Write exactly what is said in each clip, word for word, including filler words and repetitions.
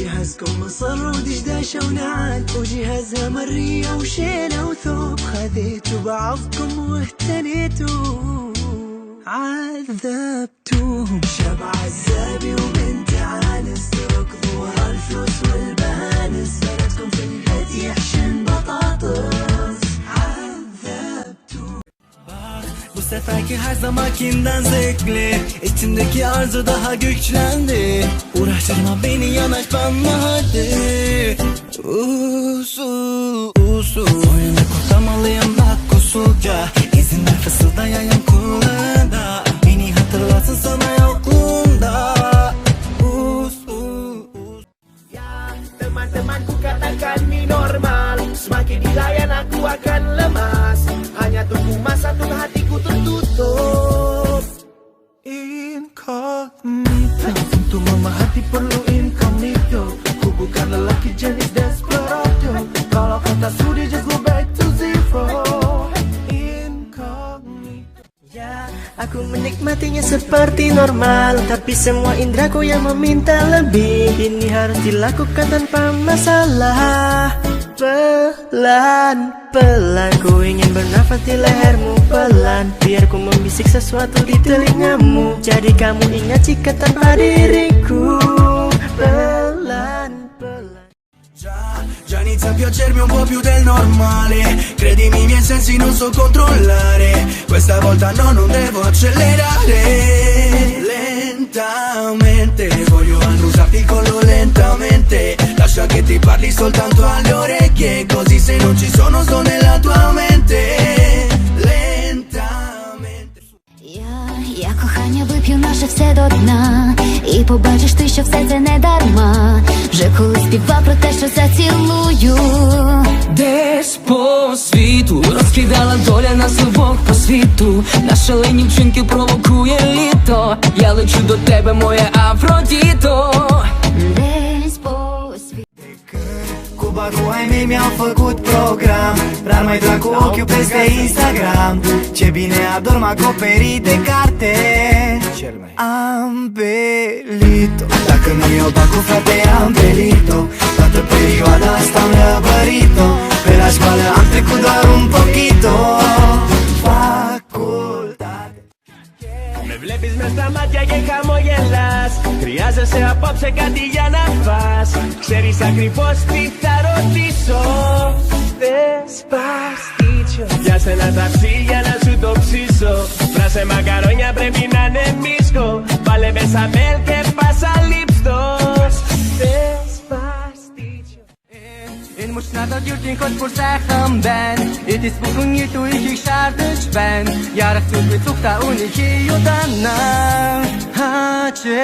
جهازكم مصر ودشداشة ونعال، وجهازها مرية وشيلة وثوب، خذيتوا بعضكم واهتنيتوا، عذبتوهم. شاب عزابي وبنت عانس، ركضوا الفلوس والبهانس، بلدكم في البيت يحشن بطاطس، عذبتوهم. Bak, bu seferki her zamankinden zevkli. İçimdeki arzu daha güçlendi. Uğraştırma beni, yanaş bana hadi. Usul usul oyunu kutlamalıyım bak usulca. İzin ver fısıldayayım kulağında. Beni hatırlatsın sana yokluğunda. Usul usul. Ya, teman-temanku katakan ni normal. Semakin dilayan aku akan lemas. Hanya tunggu masa tuh hatiku tertutup. Incognito. Untuk memerhati perlu incognito. Ku bukan lelaki jenis desperado. Kalau kau tak sudi, just go back to zero. Incognito. Ya, aku menikmatinya seperti normal, tapi semua indraku yang meminta lebih. Ini harus dilakukan tanpa masalah. Pelan-pelan, ku ingin bernafas di lehermu pelan. Biar ku membisik sesuatu di telingamu. Jadi kamu ingat jika tanpa diriku. Pelan-pelan. Già, già inizia a piacermi un po' più del normale. Credimi, i miei sensi non so controllare. Questa volta no, non devo accelerare. Lentamente, voglio annusarti il collo lentamente. Lascia che ti parli soltanto alle orecchie. Così se non ci sono, sto nella tua mente. Lentamente. Я, я кохання вип'ю наше все до дна, і побачиш ти, що все це не дарма. Вже коли співав про те, що зацілую. Десь по світу розкидала доля нас двох по світу. Наші лені вчинки провокує літо. Я лечу до тебе, моє Афродіто. Десь по світу. Cu barul ai mei mi-au făcut program. Rar mai trag cu ochiul peste Instagram. Ce bine adorm acoperit de carte. Ambelito. Dacă nu iau bacul, frate, am belit-o. Toată perioada asta am răbărit-o. Pe la școală am trecut doar un pochito. Facultate. Με βλέπεις μες στα μάτια και χαμογελάς. Χρειάζεσαι απόψε κάτι για να φας. Ξέρεις ακριβώς τι θα ρωτήσω. Despacito. Για σένα τα ψήλια να σου το ψήσω. Βράσε μακαρόνια, πρέπει να είναι μίσκο. Βάλε μέσα μέλ και πάσα λιπστός. Despacito. Én most nálad jötténk, hogy furszáltam benn. Itt is fogunk nyitó, ich is sártöcs benn. Járok szurkot szokta unni, ki utána. Hace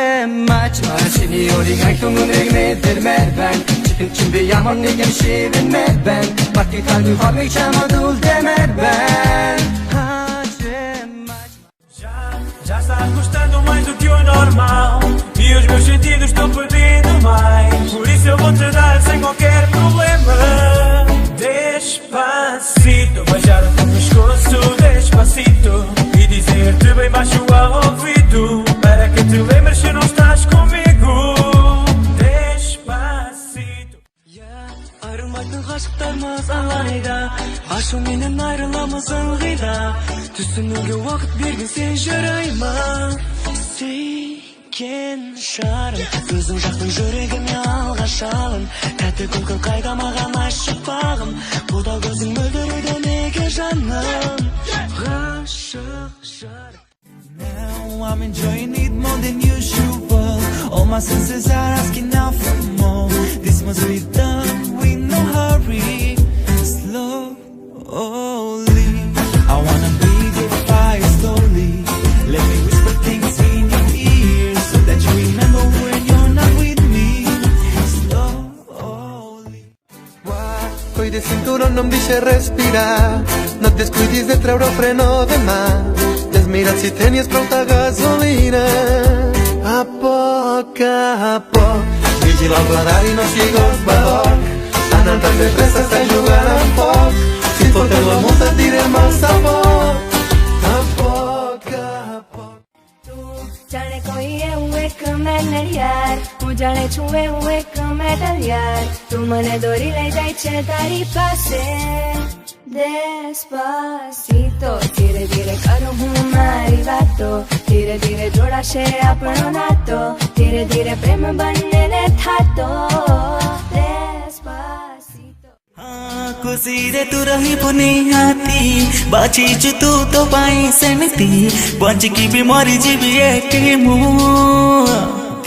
maç, maç, ini ori, ngai tungun, reg, me, der, mer, benn. Çitin, çimbi, yaman, negem, şevin, mer, benn. Mati, kalbi, fabrik, çama, dul, demer, benn. Hace maç. Já, já está custando mais do que o normal. E os meus sentidos estão pedindo mais. Por isso eu vou te dar sem qualquer problema. Despacito, beijar o teu pescoço despacito. E dizer-te bem baixo ao ouvido. Para que te lembres se não estás comigo. Despacito. Ya, ayrılmaktan kaçıp durmaz alayda. Aşığım menden ayrılamaz ılgıyda. Düşünüge vakit bir gün sen jarayma. Seyken şarım. Gözüm jaktın, yüregim yalga şalın. Tete külkün qayda mağan aşık bağım. Bu da gözün müldürüyde nege janım. Aşık jarım. Now I'm enjoying it more than usual. All my senses are asking now for more. This must be done with no hurry. Slowly. I wanna be the fire slowly. Let me whisper things in your ear so that you remember when you're not with me. Slowly. Coi de cinturón no em deixes respirar. No et descuidis de treure el freno de mà. Ja has mirat si tenies prou gasolina. A poc a poc. Vigila el radar i no sigues badoc. Anant tan de pressa estàs jugant amb foc. Si et foten la multa et diré massa poc. A poc a poc. મેં નડિયાદ, હું જાણે છુએ હું એક મેડલ યાર. તું મને દોરી લઈ જાય છે તારી પાસે. Despacito, ધીરે ધીરે કરું હું મારી વાતો. ધીરે ધીરે જોડાશે આપણો નાતો. ધીરે ધીરે પ્રેમ બંનેને થાતો. Despacito. ହଁ, ଖୁସିରେ ତୁ ରହିବୁ ନିହାତି, ବାଛିଛୁ ତୁ ତୋ ପାଇଁ ସେମିତି, ବଞ୍ଚିକି ବି ମରିଯିବି ଏଠି ମୁଁ।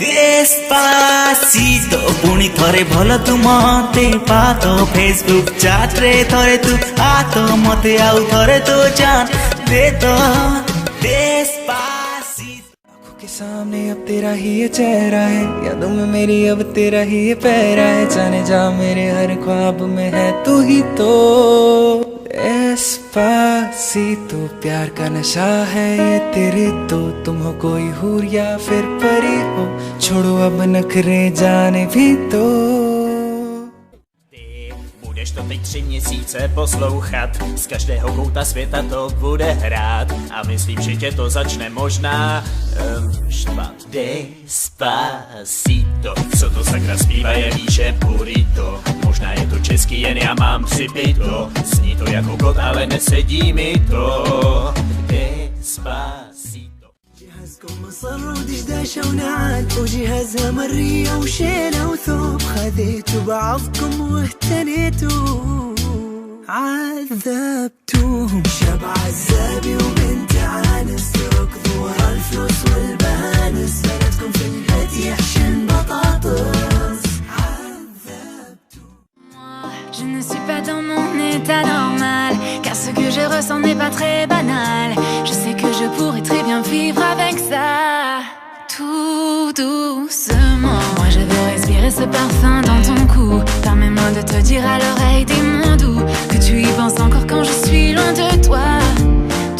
Despacito, ପୁଣି ଥରେ ଭଲ ତୁ ମତେ ପା ତ, Facebook chatରେ ଥରେ ତୁ ଆ ତ, ମତେ ଆଉ ଥରେ ତୋ ଚାନ୍ସ ଦେ ତ। Despacito। आंखों के सामने अब तेरा ही ये चेहरा है, यादों में मेरी अब तेरा ही ये पहरा है, जाने जा मेरे हर ख्वाब में है तू ही तो। Despacito, प्यार का नशा है ये तेरे तो, तुम हो कोई हूर या फिर परी हो, छोड़ो अब नखरे जाने भी तो। Ty budeš to teď tři měsíce poslouchat, z každého kouta světa to bude hrát a myslím, že tě to začne možná, ehm, štvat. Despacito, co to sakra zpívá, je víš, že burrito. Možná je to český, jen já mám připito. Zní to jako kot, ale nesedí mi to. Despacito. جهازكم مصر ودشداشة ونعال، وجهازها مرية وشيلة وثوب. خذيتوا بعضكم واهتنيتوا، عذبتوهم. شاب عزابي وبنت عانس، تركضوا ورا الفلوس والبهانس. بناتكم في البيت يحشن بطاطس، عذبتوهم. Moi, je ne suis pas dans mon état normal, car ce que je ressens n'est pas très banal. Je sais que je pourrais très bien vivre avec ça, tout doucement. Moi, je veux respirer ce parfum dans ton cou. Permets-moi de te dire à l'oreille, dis-moi doux, que tu y penses encore quand je suis loin de toi,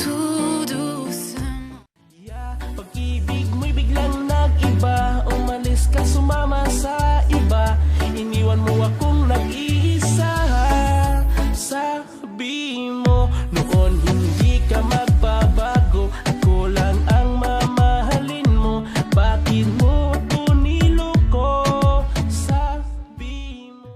tout doucement. Pag-ibig mo'y biglang nag-iba, umalis ka, sumama sa iba, iniwan mo akong nag-iisa. Sabi mo noon hindi ka magbabago, ako lang ang mamahalin mo, bakit mo ako niloko? Sabi mo.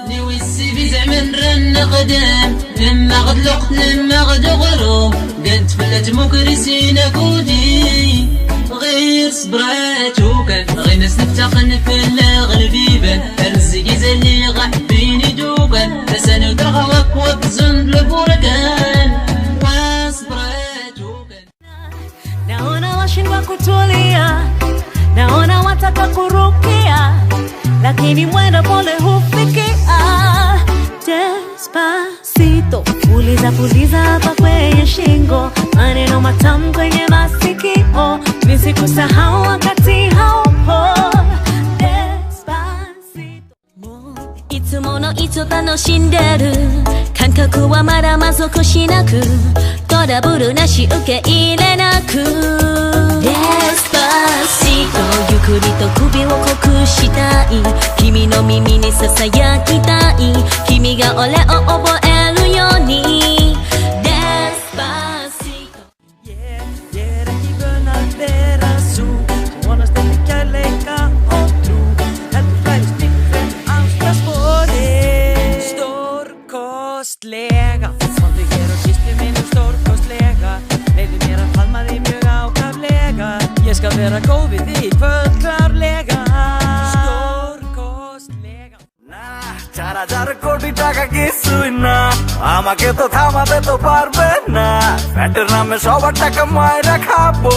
Newis si bi zeɛma nra nexdem, nemmaɣ-d lweqt, nemmaɣ-d uɣrum, gant fell-a tmukkri sin agudi. Ɣir ṣebra tukan, ɣinas neftaxen fell-aɣ lbiban, ar nezzi izalli ɣer ḥbin idukan, tasa n udaɣaw akk waqzun d lburkan. Wa ṣebra tukan. Naona washindwa kutulia, naona wataka kurukia, lakini mwendo pole hufikia. Despacito, puliza, puliza hapa kwenye shingo, maneno matamu kwenye masikio, nisikusahau wakati haupo. Despacito. いつものいつを楽しんでる、感覚はまだ満足しなく、トラブルなし受け入れなく。 Despacito, ゆっくりと首を濃くしたい、君の耳にささやきたい、君が俺を覚えるように。 Despacito. Hér, hér er ekki vön að vera sú sem vonast eftir kærleika og trú, heldur færist miklu fremur alls hvers boði. Stórkostlega, komdu hér og kysstu mig nú stórkostlega. Leyfðu mér að faðma þig mjög ákaflega. Ég skal vera góð við þig í kvöld klárlega. Stórkostlega. না, চার হাজার কোটি টাকা কিছুই না, আমাকে তো থামাতে তো পারবে না। ফ্যাটের নামে সবার টাকা মাইরা খাবো।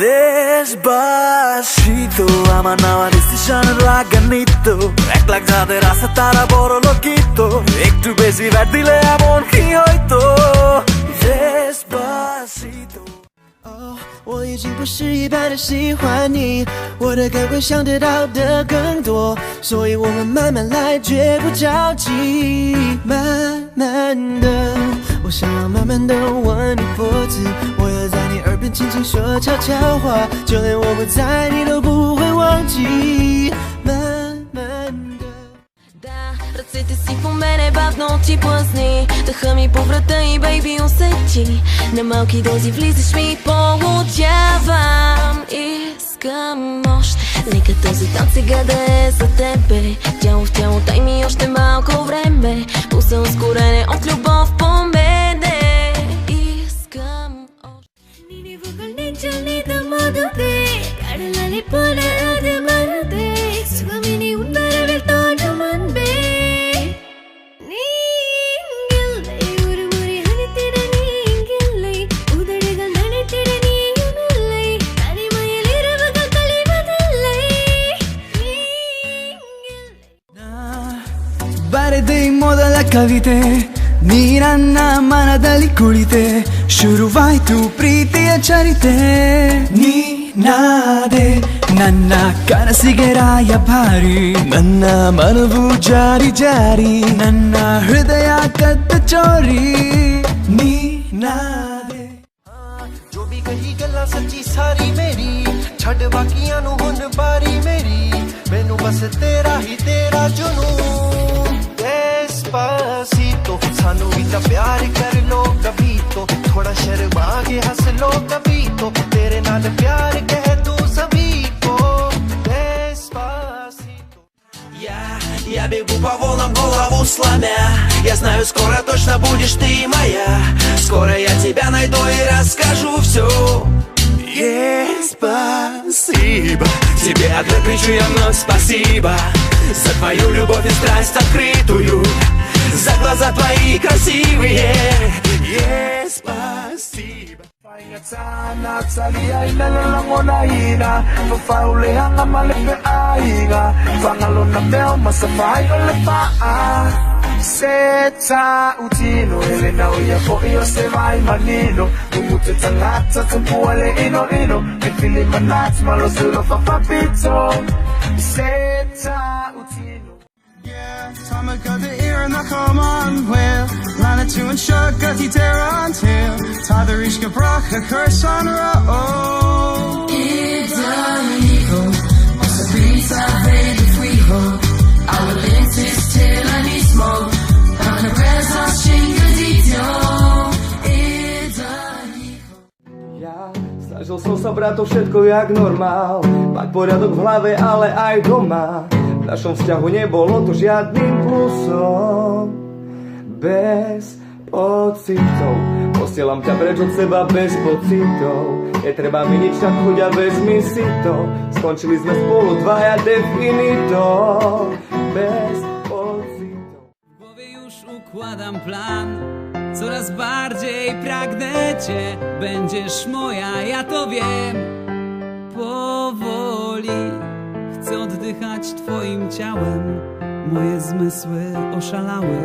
দেশবাসী তো আমার নামা ডিসিশন রাগান্বিত। এক লাখ যাদের আছে তারা বড় লোকিত। একটু বেশি ফ্যাট দিলে এমন কি হইতো? দেশবাসী তো 哦，我已经不是一般的喜欢你，我的感官想得到的更多，所以我们慢慢来，绝不着急。慢慢的，我想要慢慢的吻你脖子，我要在你耳边轻轻说悄悄话，就连我不在，你都不会忘记。慢慢的。 Да, ръцете си по мене бавно ти плъзни, дъха ми по врата и, бейби, усети. На малки дози влизаш ми, получавам из Kamoš, neka to si tanci gade sa tebe. Ciało w ciało, daj mi już tym bałką w rębę. Puse oskurene od ljubav po mene. Iskam. Nini vukal ne chalni da madute. Kadalale pole ade marute. Sugamini un varavel to jaman be. நீங்கில்லை, ஒரு முறை அனைத்திட நீங்கில்லை, உதடுகள் நனைத்திட நீயும் இல்லை, தனிமையில் இரவுகள் கழிவதில்லை. நீங்கில்லை. ನಾ ಬರೆದೆ ಮೊದಲ ಕವಿತೆ, ನೀ ನನ್ನ ಮನದಲ್ಲಿ ಕುಳಿತೆ, ಶುರುವಾಯ್ತು ಪ್ರೀತಿಯ ಚರಿತೆ. ನೀ ನಾದೆ ನನ್ನ ಕನಸಿಗೆ ರಾಯಭಾರಿ, ನನ್ನ ಮನವು ಜಾರಿ ಜಾರಿ, ನನ್ನ ಹೃದಯ ಕದ್ದ ಚೋರಿ. ನೀ ನಾದೆ. जो भी कही गल्ला सच्ची सारी मेरी, छड़ बाकियां नू हुन बारी मेरी, मैनू बस तेरा ही तेरा जुनून। Despacito, सानू भी तो प्यार कर लो कभी तो, थोड़ा शर्मा के हंस लो कभी तो, तेरे नाल प्यार कह दूं सभी को। Despacito. Я, я бегу по волнам, голову сломя. Я знаю, скоро точно будешь ты моя. Скоро я тебя найду и расскажу всё. Еспасибо. Тебе одной кричу я вновь спасибо. За твою любовь и страсть открытую. За глаза твои красивые. Еспасибо. Faigata na tali ai na le lagona ina. Fafau le aga ma le feʻaiga. Fagalona mea o masa fai o le faʻa. Se taʻutino e le nau ia foʻi o se vai manino. Gumute tagata tupua le inoʻino. E fili manatu ma lo se lo fafapito. Se taʻutino. Yeah, tá mé gad iarraidh, come on, well, lean tú anseo go dtí deireadh an tsaoil, tá do rís go brách a chur san ró. Idaho, os a bhíonn sa bhréag faoi dhó, a bhfuil iontas tuilleadh níos mó, tá na breas as sin go dtí deo. Idaho. Ja, snažil som sa, brato, všetko jak normál. Mať poriadok v hlave, ale aj doma. V našom vzťahu nebolo to žiadnym plusom. Bez pocitov. Posielam ťa preč od seba bez pocitov. Netreba mi nič, tak choď a vezmi si to. Skončili sme spolu dvaja definito. Bez pocitov. W głowie już układam plan. Coraz bardziej pragnę cię. Będziesz moja, ja to wiem. Powoli chcę oddychać twoim ciałem. Moje zmysły oszalały.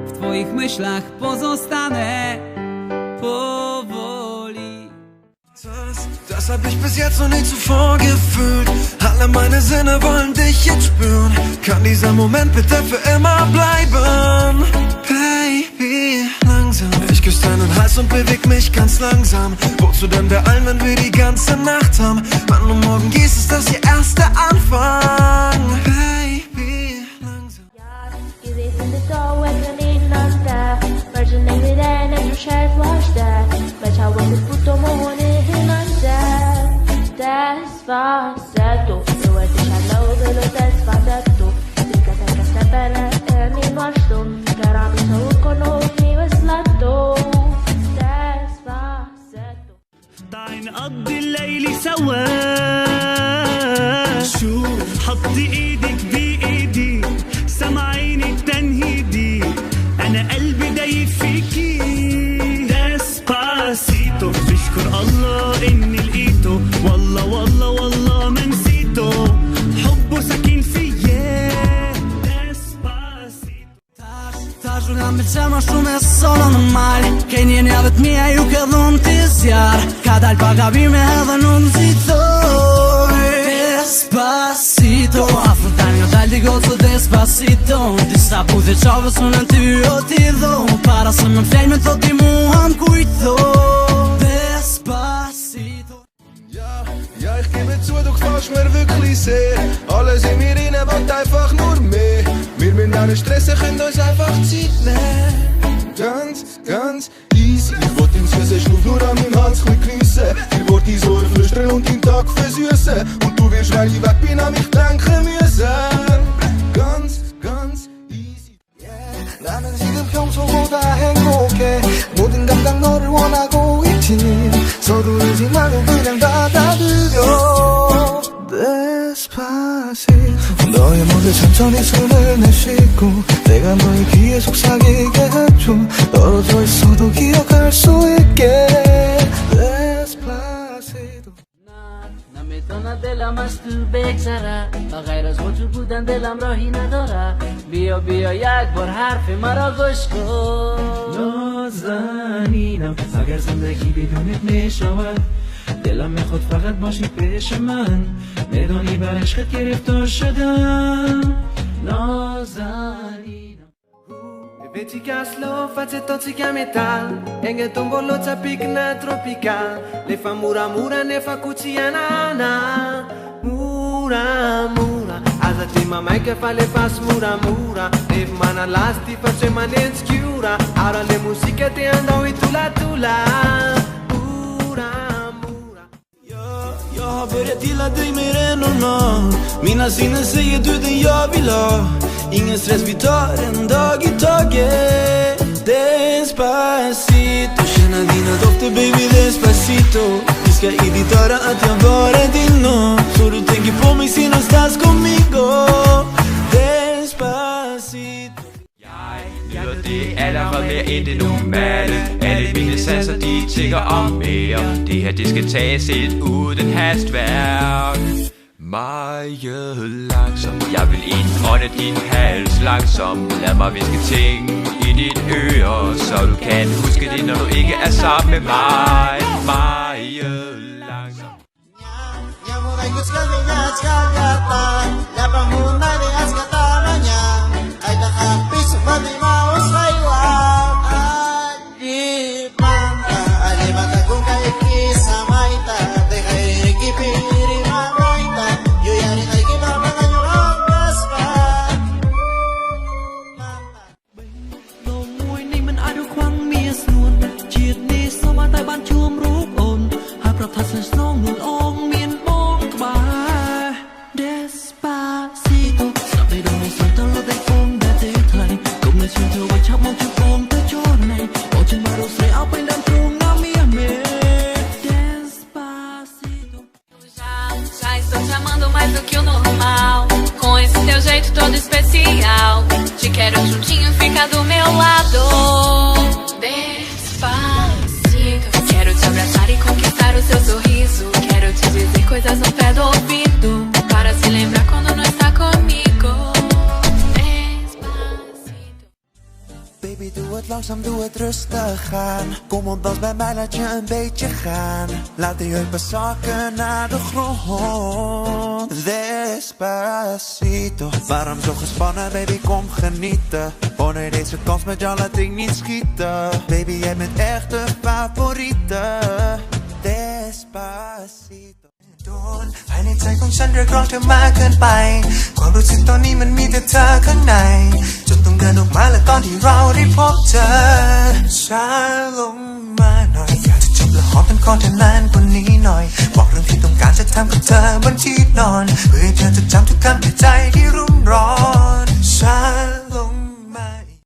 W twoich myślach pozostanę. Powoli. Das, das hab ich bis jetzt noch nie zuvor gefühlt. Alle meine Sinne wollen dich jetzt spüren. Kann dieser Moment bitte für immer bleiben? Baby, langsam. Ich küss deinen Hals und beweg mich ganz langsam. Wozu denn beeilen, wenn wir die ganze Nacht haben? Wann du morgen gehst, ist das hier erst der Anfang. Baby, langsam. Yar, ki dhe të ndë to e të një në të, për që ne mi dhe në të shërë të ashtë, me qa vë të puto më honi hinë në të. Despacito, e vë të shalë dhe lo despacito, të ka të ka se përë e një më ashtu, kërami së u kono një vë slato. Despacito. تعي نقضي الليل سوا. شو؟ حطي ايدك بايدي، سمعيني التنهيدي، انا قلبي دايب فيكي. Despacito، بشكر الله اني لقيته، والله والله والله ما نسيته، حبه ساكن فيا. Despacito. Tash, tash nuk jam pëlqyer më shumë e solo në mal. Ke një javë të mia ju ke dhënë ti zjarr. Ka dal pa gabime edhe nuk nxitoj. Despacito, afro tani nga dal di gozo despacito. Disa buthe çave sonë ty o ti dho. Para se më fljaj me thot ti muam kujto. Despacito. Ja, ja, ich gebe zu, du gefällst mir wirklich sehr. Alles in mir inne will einfach nur mehr. Wir müssen da nicht stressen, können uns einfach Zeit nehmen. Ganz, ganz easy. Ich wollte ins Fenster schnaufen, nur an meinem Hals ein bisschen geniessen. Viel Worte so flüstern und im Tag Füße süße und du wirst, weil ich weg bin, an mich denken müssen. Ganz, ganz easy. Yeah, 나는 지금 평소보다 행복해. 모든 감각 너를 원하고 있지. 서두르지 말고 그냥 받아들여. Despacito. 너의 모든 천천히 숨을 내쉬고 내가 너의 귀에 속삭이게 해줘. 떨어져 있어도 기억할 수 있게. Despacito. نه، نمی‌تونه دلم از تو بگذره، و غیر از وجود بودن دلم راهی نداره. بیا، بیا یک بار حرف مرا گوش کن. نازنینم، اگر زندگی بدونت می‌شود، دلم می‌خواد فقط باشی پیش من. می‌دانی بر عشقت گرفتار شدم، نازنینم. Vedi che slow, face toxica metal, enge tombolo tsa picna tropical, le fa mura mura, ne fa cuciana na. Mura mura, asa te mamai che fa le fas mura mura, le mana lasti face manens chiura, ara le musica te andoi tula tula. Mura mura. Ja, jag har börjat gilla dig mer än normal. Mina sinnen säger du, den jag vill ha. Ingen stress, vi tar en dag i taget. Despacito, känna dina dofter, baby, despacito. Viska i ditt öra att jag bara är din, no. Så du tänker på mig, si no estás conmigo. Despacito. Jeg nyder det allerede mere end det normale. Alle mine sanser, de tigger om mere. Det her, det skal tages helt uden hastværk. Meget langsomt. Jeg vil indånde din hals langsomt. Lad mig hviske ting i dit øre, så du kan huske det, når du ikke er sammen med mig. Meget langsomt. Dong មួយនេះមិនអាចរស់ខ្វាំងមាសស្នួន ជាតិនេះសូមឲ្យតែបានជួមរូបអូន ហើយប្រាប់ថាស្នេហ៍ស្នងនួនអងមានបងក្បែរ Despacito ស្ដាប់តែដងនេះស្រួលទៅលើតែអូនដែលទេថ្លៃ កុំនៅឈឺទៅវាឆាប់មកជួបបងទៅចូលណៃ បងជិះមករកស្រីឲ្យពេញដើមទ្រូងណាមាសមេ Despacito. Já, já estou te amando mais do que o normal. Com esse teu jeito todo especial, te quero juntinho, fica do meu lado. Despacito. Quero te abraçar e conquistar o seu sorriso. Quero te dizer coisas no pé do ouvido, para se lembrar quando não está comigo. Despacito. Baby, doe het langzaam, doe het rustig aan. Kom op, dans bij mij, laat je een beetje gaan. Laat die heupen zakken naar de grond. Despacito. Waarom zo gespannen, baby, kom genieten. Onder deze kans met jou laat ik niet schieten. Baby, jij bent echt de favoriete. Despacito. โดน ภายในใจของฉันเรียกร้องเธอมากเกินไป ความรู้สึกตอนนี้มันมีแต่เธอข้างใน จนต้องเดินออกมาและตอนที่เราได้พบเธอ ช้าลงมาหน่อย อยากจะจับและหอมต้นคอเธอนานกว่านี้หน่อย บอกเรื่องที่ต้องการจะทำกับเธอบนที่นอน เพื่อให้เธอจดจำทุกคำในใจที่รุ่มร้อน ช้าลงมาอีก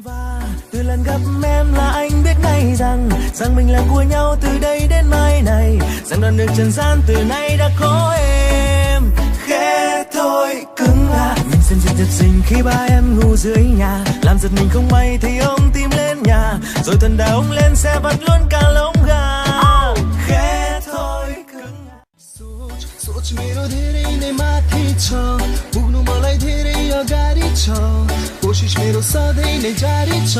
Và từ lần gặp em là anh biết ngay rằng rằng mình là của nhau từ đây đến mai này, rằng đoạn đường trần gian từ nay đã có em. Khẽ thôi cứng lại, mình xem trên giật mình khi ba em ngủ dưới nhà, làm giật mình không may thấy ông tìm lên nhà, rồi thần đà ông lên xe vặt luôn cả lông gà. Khẽ thôi cứng lại. सोच, सोच मेरो धेरै नै माथि छ, पुग्नु मलाई धेरै अगाडि छ, कोसिस मेरो सधैँ नै जारी छ।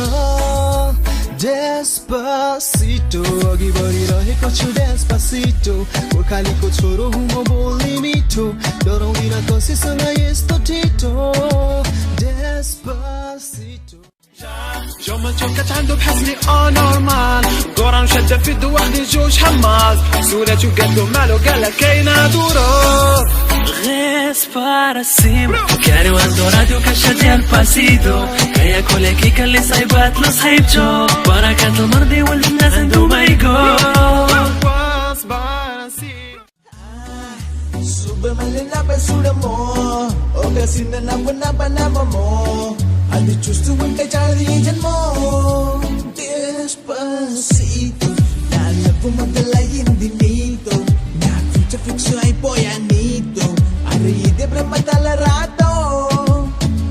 Despacito, अघि बढिरहेको छु Despacito, गोर्खालीको छोरो हुँ म बोल्ने मिठो, डराउँदिनँ कसैसँग यस्तो ठिटो। Despacito. Yo me choca tanto, pues ni anormal. Goran shadda fi duwa di juj hamas. Sura tu gaddo malo gala kayna duro. Res para sim. Quero adorar tu caixa de pasito. Kaya kole ki kali sai bat los hype cho. Para kato mardi wal nas ando my god. Para sim. Napa sura mo, oka sina napa napa napa mo. Adi chustu wenta chari jan mo. Despacito, na la puma tala yindi nito. Na ficha fixo ay boy anito. Ari de brema tala rato.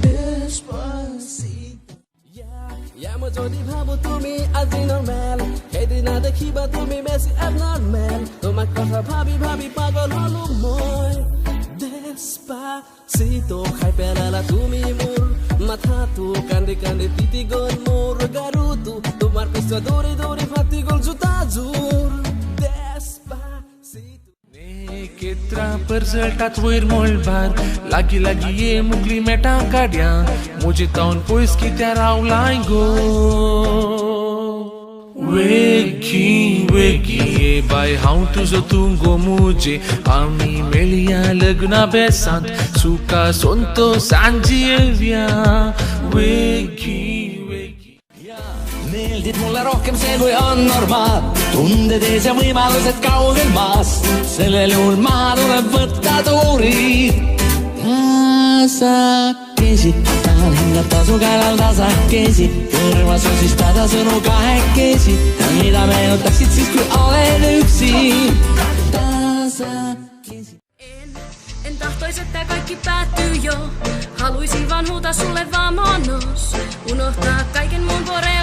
Despacito. Ya, ya, mo jodi bhabo tumi aji normal, hedina dekhiba tumi besi abnormal. Tomar kotha bhabi bhabi pagol holu moi. Despacito, khai pelala tumi mur matha tu, kande kande titi gol mur garu tu. Tomar pisa dori dori phati gol juta jur. Despacito. Ne ketra perzel tat wir molbar, lagi lagi ye mukli meta kadia, mujhe taun pois ki terau laingo. Wegi wegi ye bai haun tu zo tungo mujhe, ami melia lagna besant, suka sonto sanji evia. Wegi wegi. Ja, meeldib mulle rohkem see kui on normaal. Tunded ees ja võimalused kaugel maas. Sellel juhul maha tuleb võtta tuurid. Tasakesi, tahan hingata su kallal tasakesi. Kõrvas osistada sõnu kahekesi. Mida meenutaksid siis, kui oled üksi? Tasakesi. En, en tahtoisi, että kaikki päättyy jo. Haluaisin vaan huutaa sulle vamos. Unohtaa kaiken muun, bore